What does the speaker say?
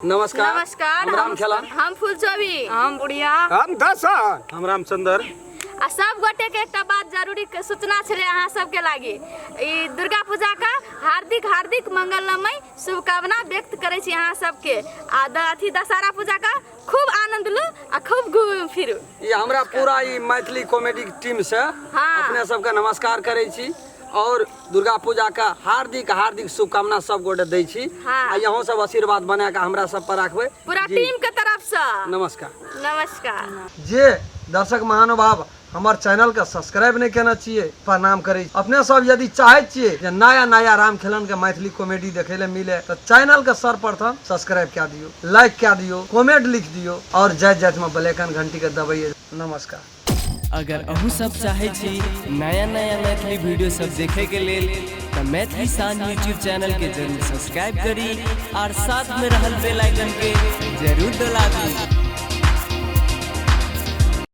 नमस्कार। नमस्कार। हम राम खेलन। हम फुलचोबी। हम बुढ़िया। हम दसन। हम रामचंद्र। आ सब गोटे के एकटा बात जरूरी के सूचना छलै अहाँ सबके लागी, ई दुर्गा पूजा का हार्दिक हार्दिक मंगलमय शुभकामना व्यक्त करै छी अहाँ सबके। आ अथी दशहरा पूजा का खूब आनंद लू आ खूब घूमू फिरू। ई हमरा पूरा ई मैथिली कॉमेडी टीम से अपने सबके नमस्कार करै छी और दुर्गा पूजा का हार्दिक हार्दिक शुभकामना सब गोटे दै छी। आ अहूँ सब आशीर्वाद बना के हमरा सब पर राखबै पूरा टीम के तरफ से। नमस्कार। नमस्कार। जे दर्शक महानुभाव हमर चैनल के सब्सक्राइब नहीं केने छियै, प्रणाम करै छी। अपने सब यदि चाहै छियै जे नया नया राम खेलन के मैथिली कॉमेडी देखै ले मिले तऽ चैनल के सर्वप्रथम सब्सक्राइब कए दियौ, लाइक कए दियौ, कमेंट लिख दियौ और जाइत जाइत में बेल आइकन घंटी के दबैयै। नमस्कार। अगर अहूँ सब चाहै छी नया नया मैथिली वीडियो सब देखे के लेल तऽ मैथिली शान यूट्यूब चैनल के जरूर सब्सक्राइब करी और साथ में रहल बेल आइकन के जरूर दबा दी।